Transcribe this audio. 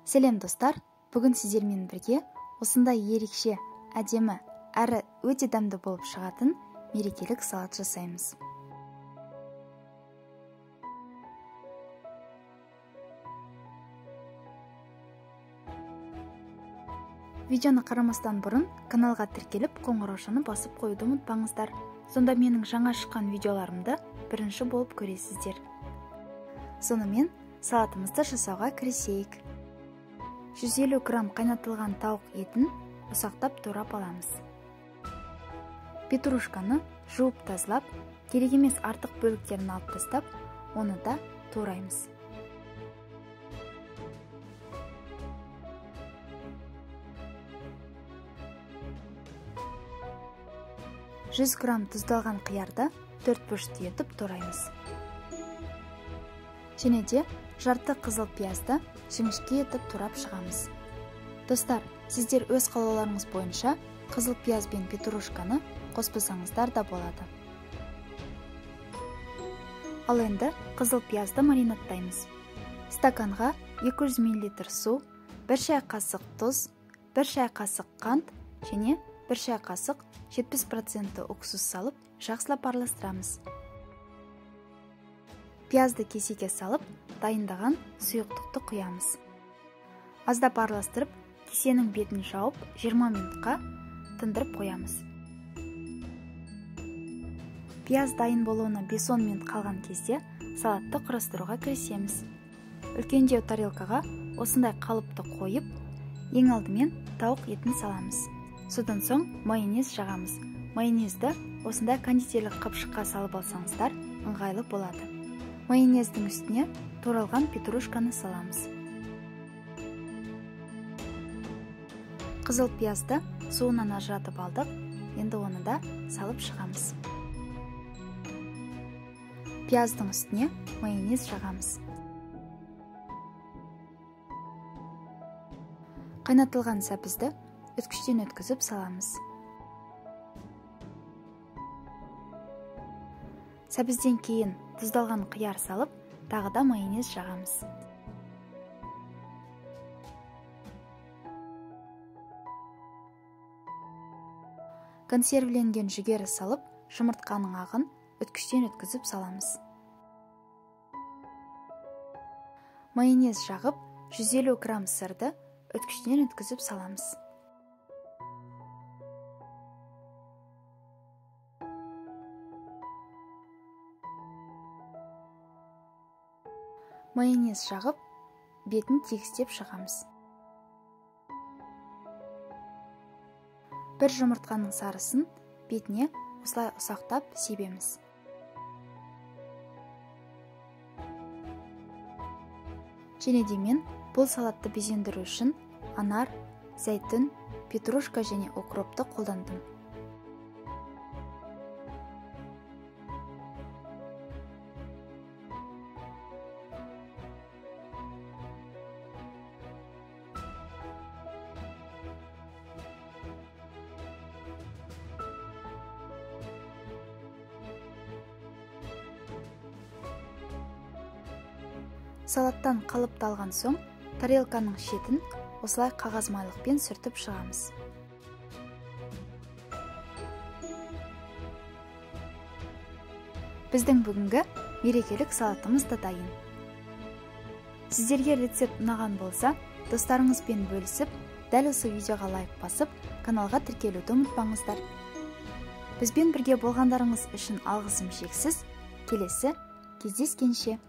Сәлем достар, бүгін сіздермен бірге осындай ерекше, әдемі, әрі өте дәмді болып шығатын мерекелік салат жасаймыз. Видеоны қарамастан бұрын каналға тіркеліп, қоңыраушаны басып қоюды ұмытпаңыздар. Сонда менің жаңа шыққан видеоларымды бірінші болып көресіздер. Сонымен салатымызды жасауға кірісейік. 150 грамм қайнатылған тауық етін ұсақтап турап аламыз. Петрушканы жуып тазалап, керек емес артық бөліктерін алып тастап, оны да тураймыз. 100 грамм тұздалған қиярды 4 бұрышты етіп тураймыз. Және де жарты қызыл пиязды жіңішке етіп турап шығамыз. Достар, сіздер өз қалауларыңыз бойынша қызыл пияз бен петрушканы қоспасаңыздар да болады. Ал енді қызыл пиязды маринадтаймыз. Стаканға 200 мл су, 1 шай қасық тұз, 1 шай қасық қант және 1 шай қасық 70% уксус салып, жақсылап араластырамыз. Пиязды кесеге салып, дайындаған сұйықтықты құямыз. Аздап араластырып, кесенің бетін жауып, 20 минутқа тындырып қоямыз. Пияз дайын болуына 5-10 минут қалған кезде салатты құрастыруға кірісеміз. Үлкендеу тарелкаға осындай қалыпты қойып, ең алдымен тауық етін саламыз. Содан соң майонез жағамыз. Майонезді осындай кондитерлік қапшыққа салып алсаңыздар, ыңғайлы болады. Майонездің үстіне туралған петрушканы саламыз. Қызыл пиязды суынан ажыратып алдық, енді оны да салып шығамыз. Пияздың үстіне майонез жағамыз. Қайнатылған сәбізді үткіштен өткізіп саламыз. Сәбізден кейін тұздалған қияр салып, тағы да майонез жағамыз. Консервіленген жүгері салып, жұмыртқаның ағын үткіштен өткізіп саламыз. Майонез жағып, 150 грамм сырды үткіштен өткізіп саламыз. Майонез жағып, бетін тегістеп шығамыз. Бір жұмыртқаның сарысын бетіне осылай ұсақтап себеміз. Және де мен бұл салатты безендіру үшін анар, зәйтүн, петрушка және укропты қолдандым. Салаттан қалыпталған соң, тарелканың шетін осылай қағаз майлықпен сүртіп шығамыз. Біздің бүгінгі мерекелік салатымыз да дайын. Сіздерге рецепт ұнаған болса, достарыңызбен бөлісіп, дәл осы видеоға лайк басып, каналға тіркелуді ұмытпаңыздар. Бізбен бірге болғандарыңыз үшін алғысым шексіз. Келесі кездескенше!